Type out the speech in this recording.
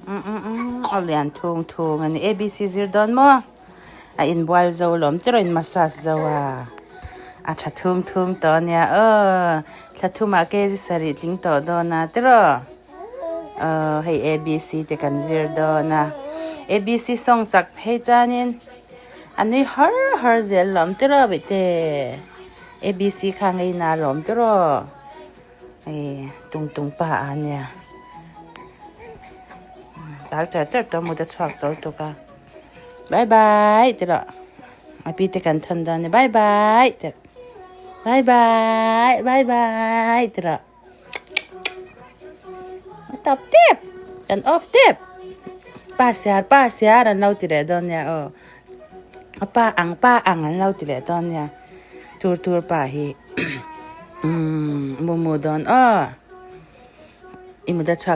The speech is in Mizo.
A lian thung thung a ni. ABC zir dawn maw? A inbual zo lawm te rawh in massage zo a. A tha thung thung tawh a nia aw. Thla thumah kg sarih tling tawh dawn a ti rawh. Aw hei ABC te kan zir dawn a. ABC song chak phei chuanin a nui har har zel lawm ti rawh bete. ABC kha ngeina lawm ti rawh. Hei tung tung pa a nia tal char char tawh mut a chhuak tawh lutuk a bye bye ti rawh a pi te kan thawn dawn a ni bye bye ti rawh bye bye bye bye ti rawh a tawp tep kan off tep pa siar pa siar an lo ti leh dawn nia aw a pa ang pa ang an lo ti leh dawn nia tur tur pa hi. Umm mu mu dawn aw i mut a chhuak.